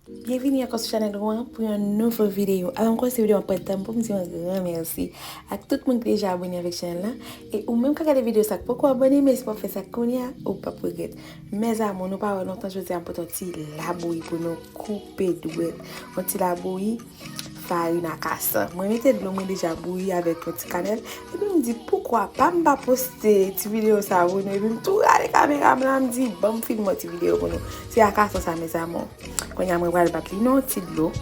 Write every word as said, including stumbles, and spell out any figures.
Byenvini ankò sou chanèl nou an pou yon nouvo videyo. Alò, m kòmanse videyo an pran tan m pou m di yon gran mèsi ak tout moun ki deja abòne avèk chanèl la. E ou menm k ap gade videyo sa k poko abòne, mèsi pou fè sa kounye a, ou p ap regrèt. Mèzamou, nou pa wè lontan, jodi a m pote yon ti labouyi pou nou koupe dwèt. Yon ti labouyi farin akasan. Mwen mete dlo, mwen deja bouyi avèk yon ti kanèl. Epi m di, poukwa pa m pa poste ti videyo sa pou nou? Epi m tou gade kamera m la, m di, ban m filme yon ti videyo pou nou. Se akasan sa, mèzamou. Kounye a mwen pral bat li nan yon ti dlo.